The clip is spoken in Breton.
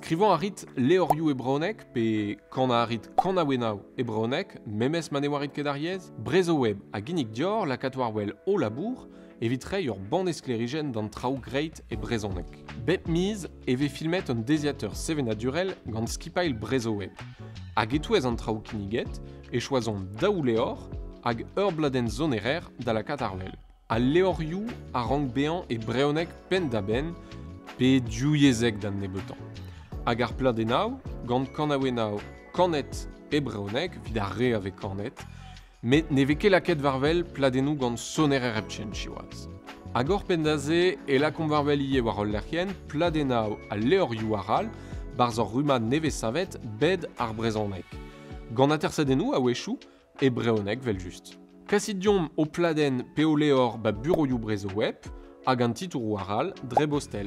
Skrivañ a rit levrioù e brezhoneg pe kanañ a rit kanaouennoù e brezhoneg memes ma ne oarit ket ar yezh? Brezhoweb a ginnig deoc'h lakaat war-wel ho labour evit reiñ ur banne sklêrijenn d'an traoù graet e brezhoneg. Bep miz e vez filmet un deiziateur sevenadurel gant skipailh Brezhoweb. Hag e-touez an traoù kinniget e choazont daou levr hag ur bladenn sonerer da lakaat àr-wel. Al levrioù a rank bezañ e brezhoneg penn-da-benn pe divyezhek d'an nebeutañ. Hag ar pladennoù gant kanaouennoù kanet e brezhoneg evit ar re a vez kanet, met ne vez ket lakaet war-wel pladennoù gant sonerer hepken siwazh. Hag oc'hpenn da se e lakaomp war-wel ivez war hol lec'hienn pladennoù ha levrioù arall 'barzh ur rummad nevez-savet bed ar brezhoneg. Gant atersadennoù a-wechoù e brezhoneg 'vel-just. Kasit deomp ho pladenn pe ho levr 'ba buroioù Brezhoweb hag an titouroù arall dre bostel.